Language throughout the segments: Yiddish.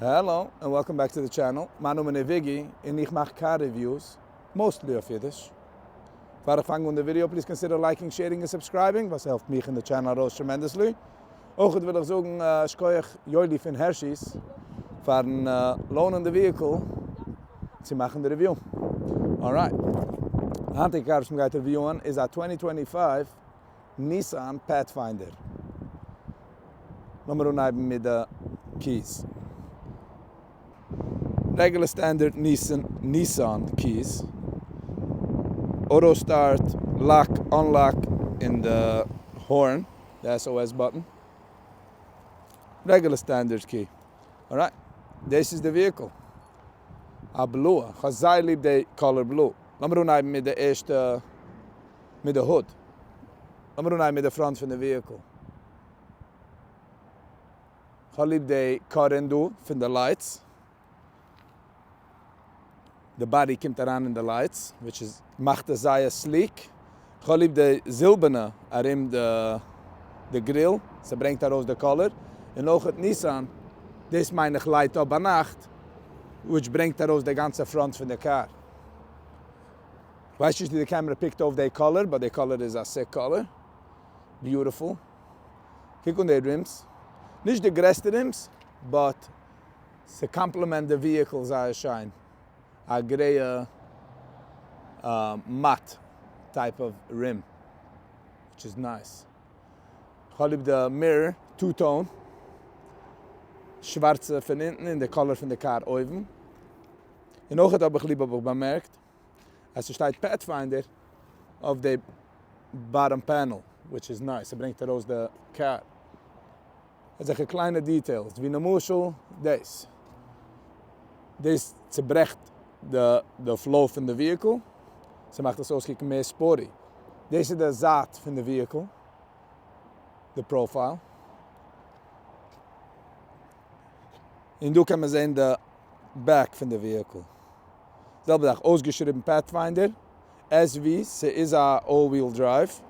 Hello and welcome back to the channel, מיין נאמען איז וויגי און איך מאך car reviews, mostly אויף אידיש. פאר איך פאנג אן די video please consider liking, sharing און subscribing ווייל ס'העלפט מיך און די channel ארויס tremendously. אויך וויל איך זאגן שכוח יואלי פון הערשי'ס פארן loan ען די vehicle צו מאכן די review. Alright. די היינטיגע קאר וואס מ'גייט review ען איז א 2025 Nissan Pathfinder. לאמיר אנהייבן מיט די keys. Regular standard Nissan keys. Auto start, lock, unlock, און די horn, די SOS button. Regular standard key. Alright. דאס איז די vehicle. א בלויע. כ'האב זייער ליב די color blue. לאמיר אנהייבן מיט די ערשטע, מיט די hood. לאמיר אנהייבן מיט די front פון די vehicle. כ'האב ליב די cut-in דא פון די lights. די body קומט אריין אין די lights, which איז מאכט עס זייער sleek. כ'האב ליב די זילבערנע ארום די grill, ס'ברענגט ארויס די color. און אויכעט Nissan, דאס מיין איך light up ביינאכט, which ברענגט ארויס די גאנצע front פון די קאר. כ'ווייס נישט ווי די camera pick ט אויף די color, but די color איז א sick color. Beautiful. קוק אן די rims. נישט די גרעסטע rims, but ס' complement די vehicle זייער שיין. א גרעיע matte type of rim, which is nice. כ'האב ליב די mirror, two tone. שווארצע פון אונטן און די color פון די קאר אויבן. און אויכעט האב איך ליב האב איך באמערקט אז ס'שטייט Pathfinder אויף די bottom panel, which is nice, ס'ברענגט ארויס די קאר. אזעלכע קליינע details ווי למשל דאס, דאס צוברעכט די flow פון די vehicle, ס'מאכט עס אויסקוקן מער sporty. דאס איז די זייט פון די vehicle, די profile. און דא קען מען זען די back פון די vehicle. זעלבע זאך, אויסגעשריבן Pathfinder SV, ס'איז א all wheel drive,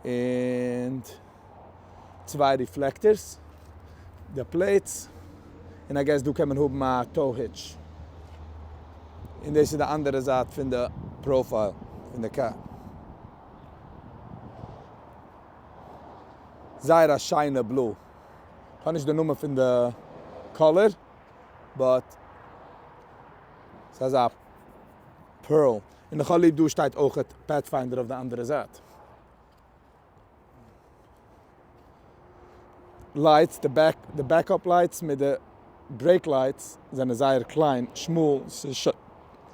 און צוויי reflectors, די plates, און I guess דא קען מען האבן א tow hitch. און דאס איז די אנדערע זייט פון די profile פון די קאר. זייער א שיינע blue. כ'האב נישט די נאמען פון די color, but ס'איז אזא pearl. און איך האב ליב דא שטייט אויכעט Pathfinder אויף די אנדערע זייט. Lights, די back, די backup lights מיט די brake lights זענען זייער קליין, שמאל,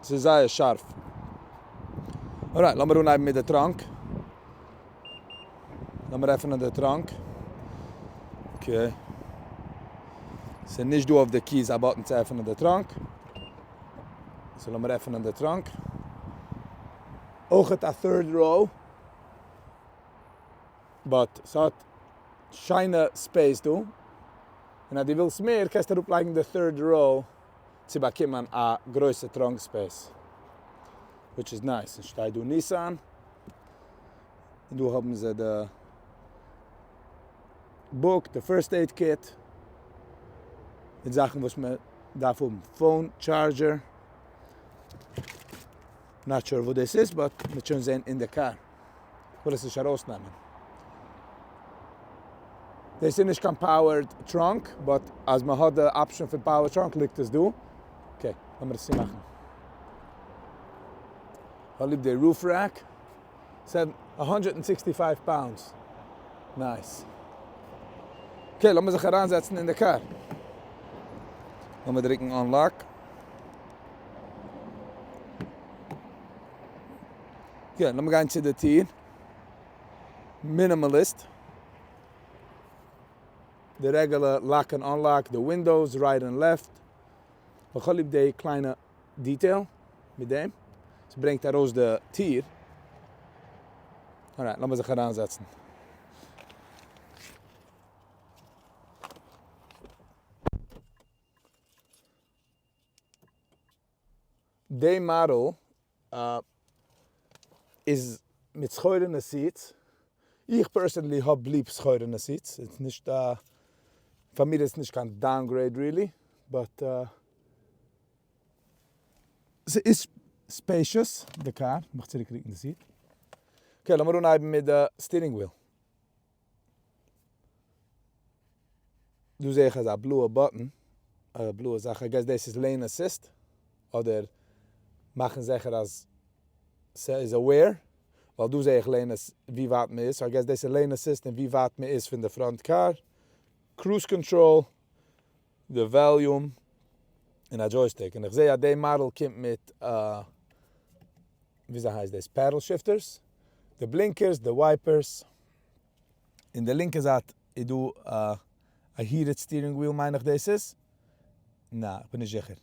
ס'איז זייער שארף. Alright, לאמיר אנהייבן מיט די trunk. לאמיר עפענען די trunk. Okay. ס'איז נישט דא אויף די keys א button צו עפענען די trunk. So לאמיר עפענען די trunk. אויכעט א third row. But ס'האט שיינע space דא. און אז דו ווילסט מער קענסטו אראפלייגן די third row צו באקומען א גרויסע trunk space. Which is nice. און שטייט דא Nissan. און דא האבן זיי די book, די first aid kit, מיט זאכן וואס מען דארף האבן, phone charger, not sure וואס דאס איז but מען וועט שוין זען אין די קאר, כ'וויל עס נישט ארויסנעמען. דאס איז נישט קיין powered trunk, but אז מען האט די option פון power trunk ליגט עס דא. Okay, לאמיר עס צומאכן. כ'האב ליב די roof rack. 765 pounds. Nice. Okay, לאמיר זיך אריינזעצן אין די קאר. לאמיר דריקן unlock. Okay, לאמיר גיין צו די טיר. Minimalist. די regular lock און unlock, די windows, right און left. איך האב ליב די קליינע detail מיט דעם, ס'ברענגט ארויס די טיר. Alright, לאמיר זיך אריינזעצן. די מאדעל איז מיט סחורה'נע seats, איך personally האב ליב סחורה'נע seats, ס'איז נישט א. פאר מיר איז עס נישט קיין downgrade really, but ס'איז spacious די קאר, לאמיך צוריק רוקן די seat. Okay לאמיר אנהייבן מיט די steering wheel. דא זעה איך אזא בלויע button, א בלויע זאך, I guess דאס איז lane assist, אדער מאכן זיכער אז ס'איז aware, ווייל דא זעה איך lane ass ווי ווייט מ'איז, so I guess דאס איז lane assist און ווי ווייט מ'איז פון די front קאר, cruise control, די volume, און א joystick, און איך זעה אז די מאדעל קומט מיט א, וויאזוי הייסט דאס, paddle shifters, די blinkers, די wipers. אין די לינקע זייט איז דא א heated steering wheel מיין איך דאס איז, נעה איך בין נישט זיכער,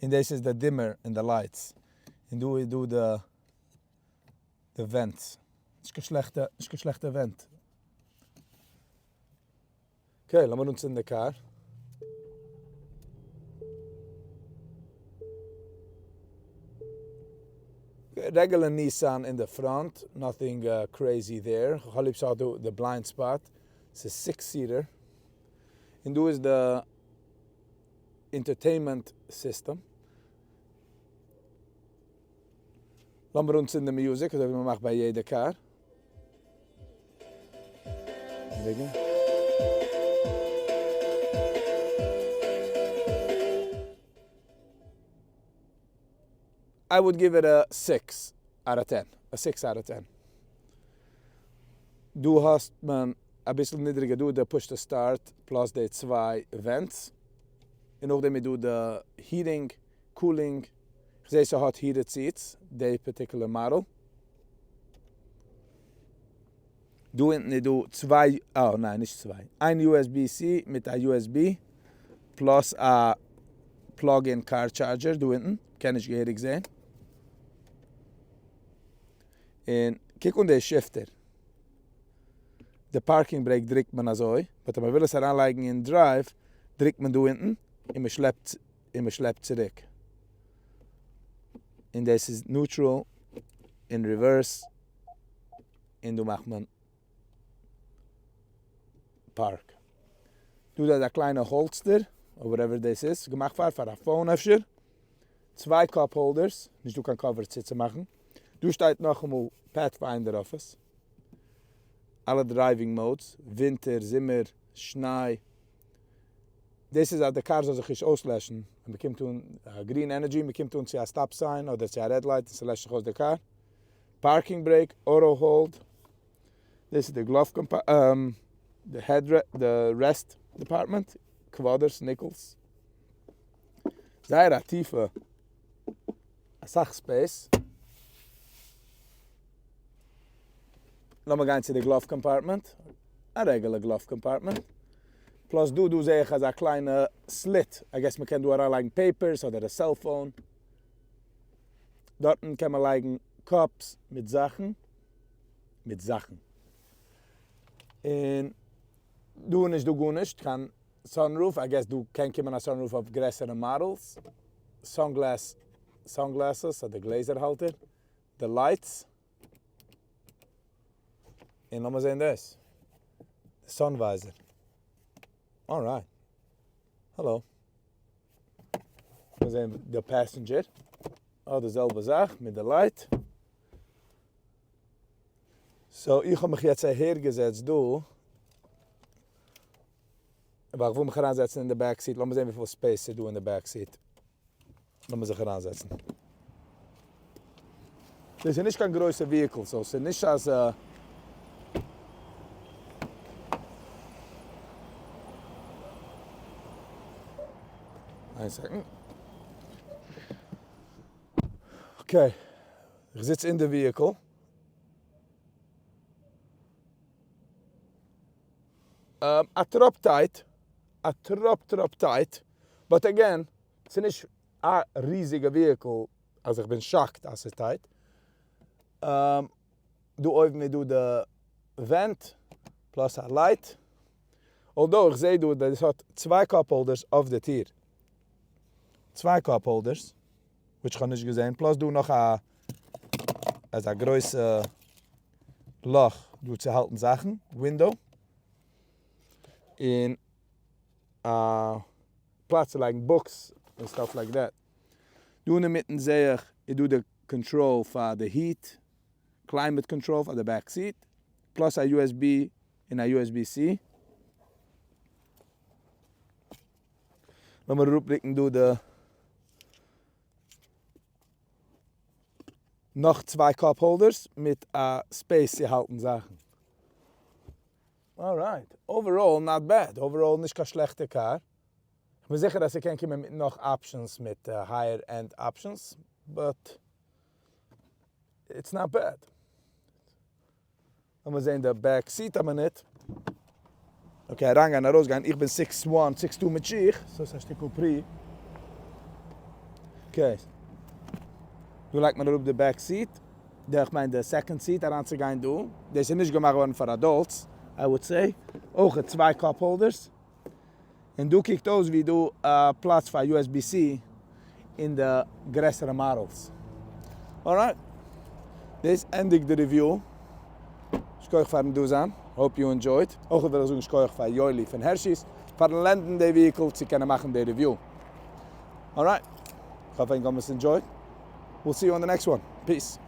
און דאס איז די dimmer און די lights, און דא איז דא די די vents, נישט קיין שלעכטע נישט קיין שלעכטע vent. Okay לאמיר אנצינדן די קאר. Regular Nissan אין די front, nothing crazy there, כ'האב ליב ס'האט דא די blind spot, ס'איז six seater, און דא איז די entertainment system. לאמיר אנצינדן די music אזוי ווי מ'מאכט ביי יעדע קאר. I would give it a six out of ten, a six out of ten. דא האסט מען אביסל נידריגער דא די push to start plus די צוויי vents, און נאכדעם איז דא די heating, cooling, כ'זעה ס'האט heated seats די particular model. דא אונטן איז דא צוויי, אה ניין נישט צוויי, איין USB-C מיט א USB plus א plug in car charger דא אונטן, קען נישט געהעריג זעהן. און קוק אן די shifter, די parking brake דרוקט מען אזוי, but אויב מען וויל עס אריינלייגן אין drive דרוקט מען דא אונטן און מען שלעפט און מען שלעפט צוריק. און דאס איז neutral און reverse. און דא מאכט מען park. דא איז א קליינע holster, or whatever דאס איז, געמאכט פאר פאר א phone אפשר. צוויי cup holders, נישט דא קיין cover צוצומאכן. דא שטייט נאכאמאל Pathfinder אויף עס. אלע driving modes, ווינטער, זומער, שניי. דאס איז אז די קאר זאל זיך נישט אויסלעשן ווען מען קומט אן green energy, מען קומט אן צו א stop sign אדער צו א red light און ס'לעשט זיך אויס די קאר. Parking brake, auto hold, דאס איז די glove compa די head די rest department, quarters, nickels, זייער א טיפע, אסאך space. לאמיר גיין צו די glove compartment, א regular glove compartment, plus דא דא זעה איך אזא קליינע slit, I guess מ'קען דא אריינלייגן papers אדער א cellphone. דארטן קען מען לייגן cups מיט זאכן, מיט זאכן. און דא איז נישט דא גארנישט, קיין sunroof, I guess דא קען קומען א sunroof אויף גרעסערע models, sunglass, sunglasses אדער גלעזער האלטער, די lights. און לאמיר זען דאס, די sun visor. Alright. Hello. מיר זעהן די passenger האט די זעלבע זאך מיט די light. So איך האב מיך יעצט אהער געזעצט דא, ווייל איך וויל מיך אריינזעצן אין די back seat, לאמיר זעהן וויפיל space ס'איז דא אין די back seat. לאמיר זיך אריינזעצן. דאס איז נישט קיין גרויסע vehicle, so ס'איז נישט אז. איין second. Okay, איך זיץ אין די vehicle. א טראפ tight, א טראפ טראפ tight, but again, ס'איז נישט א ריזיגע vehicle אז איך בין shocked אז ס'איז tight. דא אויבן איז דא די vent plus א light. Although איך זעה דא דאס האט צוויי cup holders אויף די טיר. צוויי cup holders, which איך האב נישט געזען, plus דא נאך א אזא גרויסע לאך דא צו האלטן זאכן, window. און. א פלאץ צו לייגן books און stuff like that. דא אינמיטן זעה איך איז דא די control פאר די heat, climate control פאר די back seat, plus א USB און א USB-C. לאמיר אראפרוקן דא די נאך צוויי cup holders מיט א space צו האלטן זאכן. Alright, overall not bad, overall נישט קיין שלעכטע קאר. כ'בין זיכער אז ס'קען קומען מיט נאך options, מיט higher end options, but it's not bad. לאמיר זען די back seat א מינוט. Okay, אריינגיין ארויסגיין, איך בין six one, six two מיט שיך, so ס'איז א שטיקל פרי. Okay, דא לייגט מען אראפ די back seat, די איך מיין די second seat אריינצוגיין דא, דאס איז נישט געמאכט געווארן פאר adults, I would say, אויך צוויי cup holders. און דא קוקט אויס ווי דא א פלאץ פאר USB-C אין די גרעסערע models. Alright. דאס ענדיגט די review. שכוח פארן דא זיין. Hope you enjoyed. אויך וויל איך זאגן שכוח פאר יואלי פון Hershey's פארן lend ן די vehicle צו קענען מאכן די review. Alright. כ'האף ענק האבן עס enjoyed. We'll see you on the next one. Peace.